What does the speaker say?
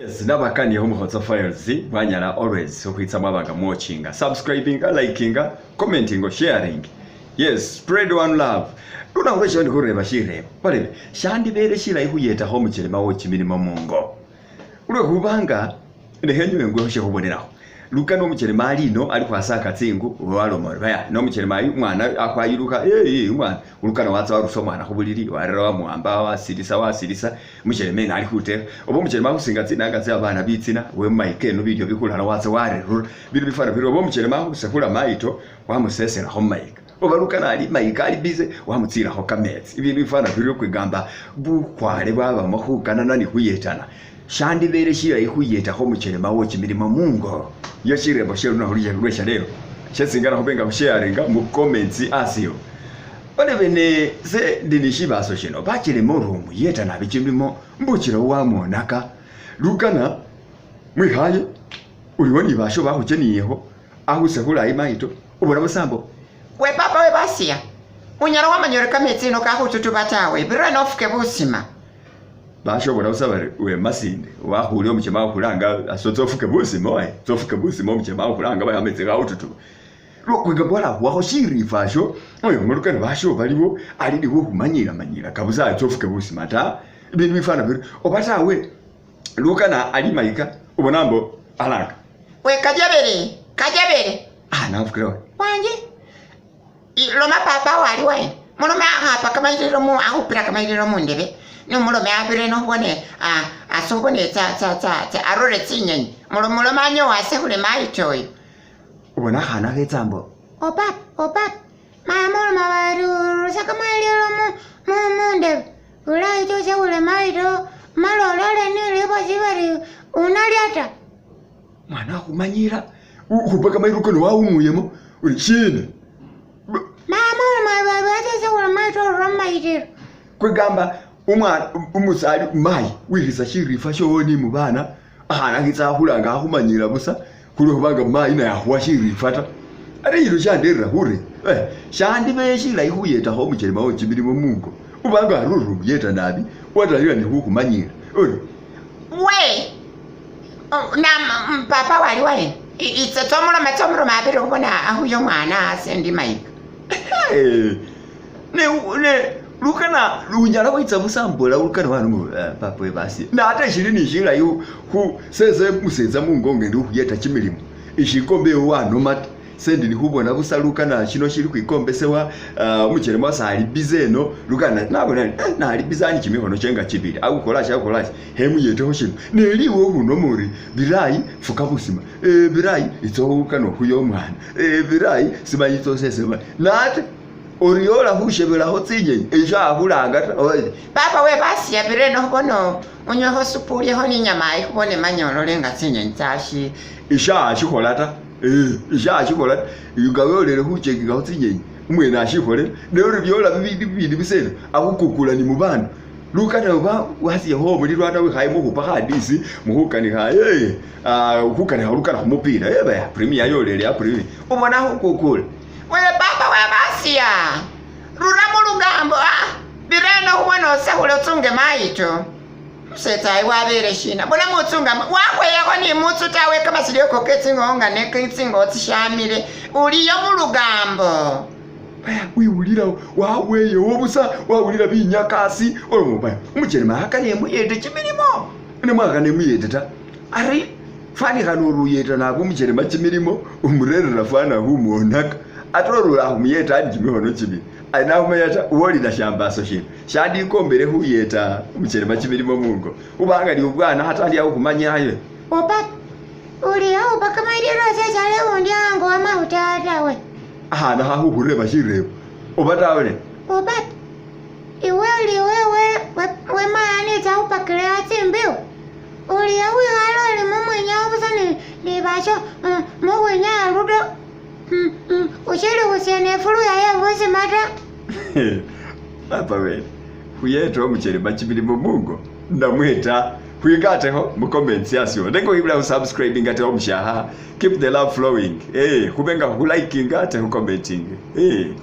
Yes, nabakaniye Khumukhozo Files, mwanyala always khukhwitsa mwaba nga muwatchinga, subscribinga, likinga, commenting, sharing. Yes, spread one love. Lunakhu lweshilo ndi khureba shirebo. Balebe, shandibele shilayi khuyetakho omuchelema wo chimilimo mungo. Khulwekhubanga nekhenywe engwe khushekhubonerakho. Lukano omuchelema ali ino ali khwasaka tsingu waloma ori baya nomuchelema ayi umwana akhwayilukha eh umwana lukano watsa warusa umwana khubulili warera wamuwamba wasilisa wasilisa Omuchelema eno ali khutekha, oba omuchelema akhusinga tsinanga tse babana bitsina, we mumayika eno bilyo bikhulala watsa warerura, bindu bifwana birio, oba omuchelema akhusekhula mayito wamuseselakho mumayika, oba lukano ali mayika ali busy wamutsiilakho kametsi, ibindu bifwana birio kwegamba bukhwale bwabamo khukanana ni khuyetana. Shandibele shilayi khuyetakho omuchelema wo chimilimo mungo? Nio shirebo she lunakhu lwe shalelo shesingana khube nga khusharinga mu comments asi ewo. Balebe ne se ndi ni shibaaso shino, bachelema ori omuyeta nabi chimilimo mbuchila wamwonaka. Lukana mwikhaye uliwo ni basho bakhucheniyekho akhusekhula imayito obona busa mbo. We papa we basia, unyala wamanya ori kametsi ino kakhututuba tawe, bira nofuke busima. Basho obona busa bari we Masinde wakhule omuchema akhulanga aso tsofuke busima waye, tsofuke busima omuchema akhulanga baye kametsi kakhututuba. Lwokhweka bwalakhuwakho shirifa asho, oyo mulukano basho baliwo ali ni khukhumanyila manyila kabusa atsofuke busima ta, ibindu bifwana birio. Oba tawe, lukana ali mayika, obona mbo alanga. We Kajabele, Kajabele. Ah, nafukila ori. Wanje, loma papa wo ali waena? Mulome akhapa kamayililo mu, akhupila kamayililo mundebe, nomulome abire nokhubone ase khubone tsa tsa tsa tsa arore tsinyenyi. Mulome anyowe asekhule mayito oyo. Ubona akhana khetsa mbo. O papa, o papa, mama uloma bari urusa kamayililo mu, mu, mundebe. Bulayi tosekhule mayito, mala olole ni libosi bari unalya ta. Mwana akhumanyila, ukhupa kamayilo kano wawumuyemo, uri shina? Mama uloma bari atosekhule mayito urura mumayililo. Kwegamba umwana umusali mayi wikhisa shirifa showo ni mubana Akhana ketsa akhula nga akhumanyila busa khulwekhubanga mayi naye akhuwa shirifa ta. Ate shino shanderera khuri eh, shandibeye shilayi khuyetakho omuchelema we chimilimo mungo, ubanga ari ori omuyeta nabi, watalila ni khukhumanyila ori. We na papa wali waena? Itse tsomuloma tsomuloma abele khubona akhuya omwana ase ndi mayika. Ne ne lukana lunyala khwitsa busa mbola lukana wana mu eh, papa we basi na ate shili ni shilayi khu sese musetsa mungo ngendi khuyeta chimilimo ishikombe ewe wanoma ta sendi nikhubona busa lukana shino shili khwikombesewa uh, omuchele mwase ali busy eno lukana nabona eh, nali busy ani chimikhono chenga chibili akukhola akukhola hemuyetekho shino neliwe khunoma ori bilayi fuka busima eh, bilayi itsa khukana okhuya omwana eh, bilayi simanyi tsosesema nate Ori yola khushebelakho tsinyenyi esho akhulanga ta. Papa we basia bire nokhubona unywekho supu ulyekho ni nyama ayi khubone manya olole nga tsinyenyi tsashi. Esho ashikhola ta esho ashikhola ta nga yolele khuchekingakho tsinyenyi umwene ashikholele ne ori byola bibindu bibindi biseno akhukukula ni mubandu lukana oba wasiakho omulilwana wikhaye mukhupa khadisi mukhukanikha khukanikha lukana khumupira baya premier yolele ya premier obona akhukukula. We papa we basia, rura mulugambo ah, bireno khubona osekhula otsunge mayito. Musetsa ayi wabele shina, bona mutsunga wakhweyakho ni mutsu tawe kamasilio ko ketsingoho nga ne tsingoho tsishamile, uliyo mulugambo. Baya wiwulila waweyewo busa wawulila binyakasi oloma baya umuchelema akana emuyete chimilimo nemwakana emuyete ta ari Fwanikhana ori uyeta nabi omuchelema chimilimo, omurerera fwana khumuonaka. Ate ori ulakhumuyeta ni chimikhono chibili, ali nakhumanya ta uwe oli nashambaso shina. Shandikombele khuyeta omuchelema chimilimo mungo, khubanga ni obwana kata ali akhumanya aye. O papa, uli aupa kamayililo sesale undi ango wamauta tawe. Akhana khakhukhureba shirebo, oba tawe ne. O papa, iwe oli wewe we maya nitsa khupakila tsimbiwo? Ulia wikhale ori mumwinyawo busa ni basho mukhwinyaya ludo, ushili khusia nefuluya ye busima ta. Papa wene, khuyeta omuchelema chimilimo mungo namwe ta? Khwikatekho mu comments asiwo. Nenga khwibula khu subscribing ate omushakha. Keep the love flowing. Eh, khube nga khu liking ate khu commenting. Eh.